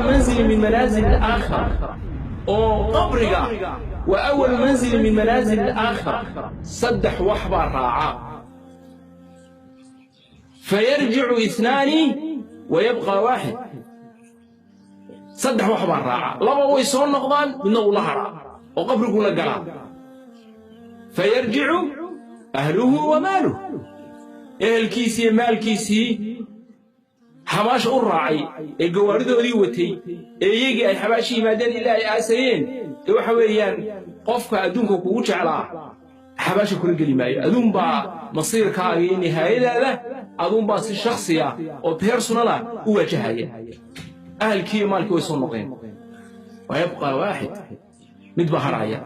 Awalu manzili min manaazil alaakhira, oo qabriga waa awalu manzili min manaazil alaakhira. Saddex wax baa raaca: fayarjicu ithnaani wa yabqa waaxid. Saddex wax baa raaca, laba way soo noqdaan, midna uu la hadhaa oo qabrigu la galaa. Fayarjicu ahluhu wa maaluh, ehelkiisii iyo maalkiisii xabaasha u raacay ee gawaaridoodii watay ee iyagii ay xabaashi yimaadeen ilaa ay aasayeen. Dee waxa weeyaan, qofka adduunka kugu jeclaa xabaasha kula geli maayo. Aduunbaa masiirkaaga iyo nihaayadaada aduunbaa si shakhsiya oo personal ah u waajahaya. Ahalkii iyo maalkii way soo noqdeen, wa yabqaa waaxid, mid baa harhaya,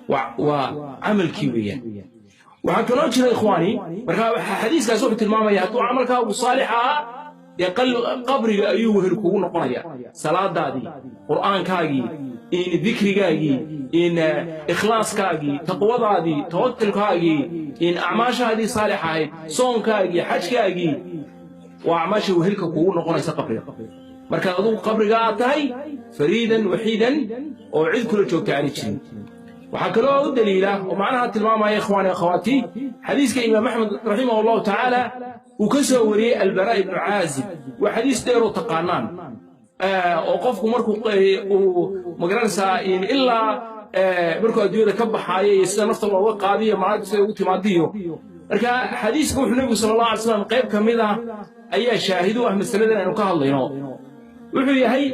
waa camalkii weeyaan. Waxaa kaloo jira, ikhwaani, markaa xadiiskaas wuxuu tilmaamaya hadduu camalkaagu saalix ahaa, dee qabriga ayuu wehel kugu noqonaya. Salaadaadii, qur'aankaagii, in dikrigaagii, in ikhlaaskaagii, taqwadaadii, tawakulkaagii, in acmaashaadii saalix ahayd, soonkaagii, xajkaagii, waa acmaasha wehelka kugu noqonaysa qabriga. Markaad adugu qabriga aad tahay fariidan waxiidan oo cid kula joogta aanay jirin. Waxaa kaloo u daliila oo macnaha tilmaamaya, ikhwaani akhawaati, xadiiska imaam Axmed raximah allahu tacaala uu ka soo wariyey Albaraa ibnu Caazib. Waa xadiis dheeroo taqaanaan, oo qofku markuu uu magaranaysaa ilaa markuu adduunyada ka baxaayo iyo sida nafta looga qaadiyo, malaa'igtu siday ugu timaadiyo. Marka xadiiska wuxuu nebigu sala Allah alay slam qayb ka mid ah ayaa shaahid u ah masaladan aynu ka hadlayno. Wuxuu yahay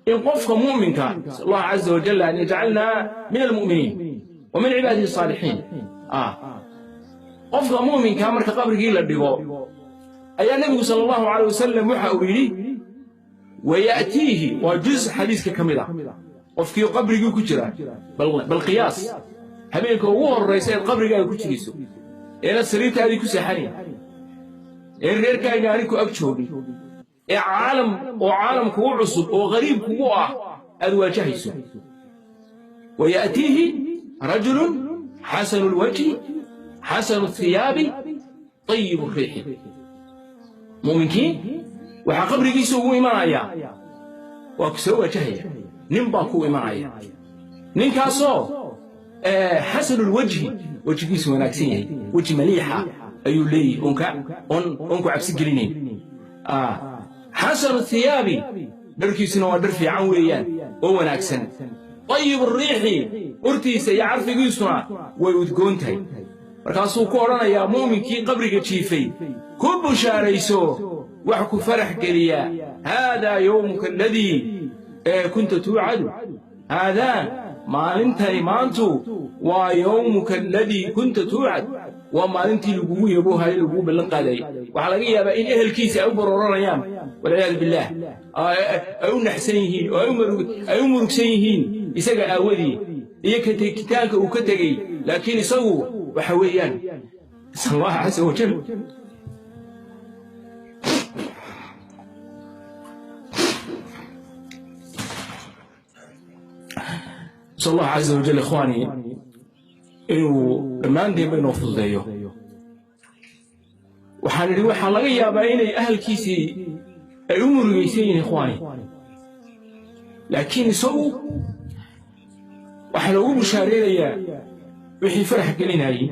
in qofka mu'minka, Allah caza wajal an yajcalna min almu'miniin wa min cibaadihi saalixiin, qofka mu'minka marka qabrigii la dhigo ayaa nebigu sala allahu calay wasalam waxa uu yidhi: waya'tiihi. Waa juz xadiiska ka mid ah. Qofkii qabrigii ku jira, bal qiyaas habeenka ugu horraysa eed qabrigaaga ku jirayso, eena sariirtaadii ku seexanayn, een reerkaaga aanay ku ag joogin, ee caalam oo caalam kugu cusub oo qariib kugu ah aad waajahayso. Waya'tiihi rajulun xasanu lwajhi xasanu thiyaabi tayibu riixi. Mu'minkii waxaa qabrigiisa ugu imanayaa, waa ku soo waajahaya, nin baa ku imanaya, ninkaasoo xasanulwajhi, wejigiisu wanaagsan yahay, weji maliixa ayuu leeyahy oon ku cabsi gelinayn. Xasanu thiyaabi, dharkiisuna waa dhar fiican weeyaan oo wanaagsan. Tayibu riixi, urtiisa iyo carfigiisuna way udgoon tahay. Markaasuu ku odhanayaa mu'minkii qabriga jiifay: ku bushaarayso wax ku farax geliya, haadaa yowmuka aladii kunta tuucadu. Haadaa, maalintani maantu, waa yowmuka aladii kunta tuucad, waa maalintii lagugu yaboohayo, lagugu ballan qaadayay. Waxaa laga yaabaa in ehelkiisa ay u barooranayaan, walciyaadu billaah, ay u naxsan yihiin oo ay u murugsan yihiin isaga aawadii iyo ka tegitaanka uu ka tegey, laakiin isagu waxa weeyaan nasal allaha caza wajal. Nasal allah caza wajal, ikhwaani, inuu dhammaanteenba inoo fududeeyo. Waxaan idhi waxaa laga yaabaa inay ahalkiisii ay u murugaysan yihiin, ikhwaani, laakiin isagu waxaa loogu bushaaraynayaa wixii farax gelinayey: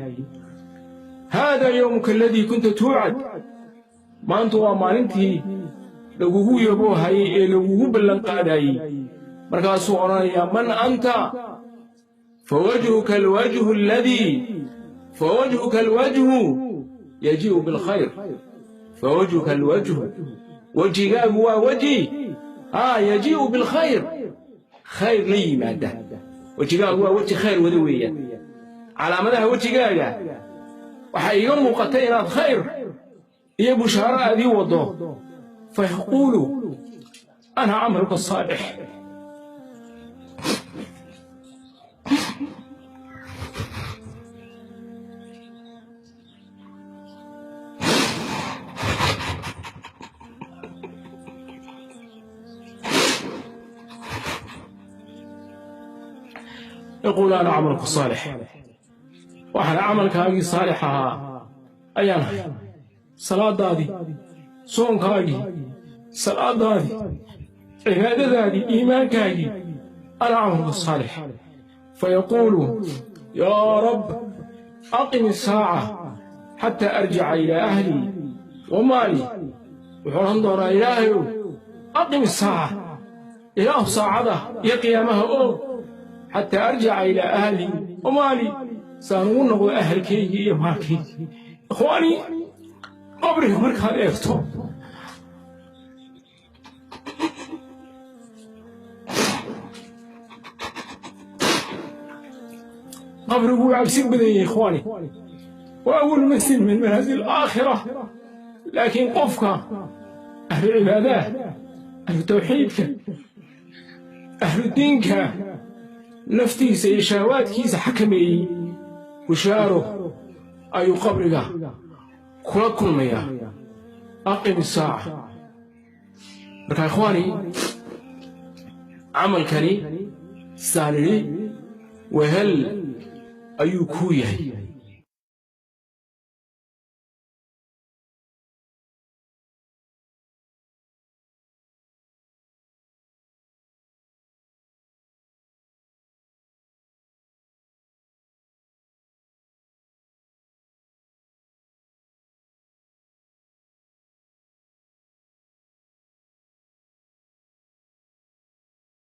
haadaa yowmuka aladii kunta tuucad, maanta waa maalintii lagugu yaboohayey ee lagugu ballan qaadayey. Markaasuu odhanayaa: man anta? Fawajhuka alwajhu aladii, fawajhuka alwajhu yaji'u bilkhayr, fawajhuka alwajhu, wejigaagu waa weji yaji'u bilkhayr, khayr la yimaada. Wejigaagu waa weji khayr wada weeyaan. Calaamadaha wejigaaga waxaa iiga muuqata inaad khayr iyo bushaaro aad ii waddo. Fayaquulu: ana camaluka asaalix. Yaquulu: ana camaluka saalix, waxaan camalkaagii saalix ahaa ayaan ahay, salaadaadii, soonkaagii, salaadaadii, Cibaadadaadii, iimaankaagii, alcamalu asaalix. Fayaquulu: yaa rab, aqim isaaca xataa arjica ilaa ahlii wa maali. Wuxuu odhan doonaa: Ilaahayow, aqim isaaca, Ilaahu saacada iyo qiyaamaha oog, xataa arjica ilaa ahlii wa maali, saan ugu noqdo ahalkaygii iyo maalkaygii. Ikhwaanii, qabriga markaad eegto, qabrigu wuu cabsi badan yahay, ikhwaani. Waa awal mansil min manaasil aakhira. Laakiin qofka ahlu cibaadaha, ahlu tawxiidka, ahlu diinka, naftiisa iyo shahawaadkiisa xakameeyey, bushaaro ayuu qabriga kula kulmayaa. Aqim isaaca. Marka ikhwaani, camalkani saan idhi wehel ayuu kuu yahay.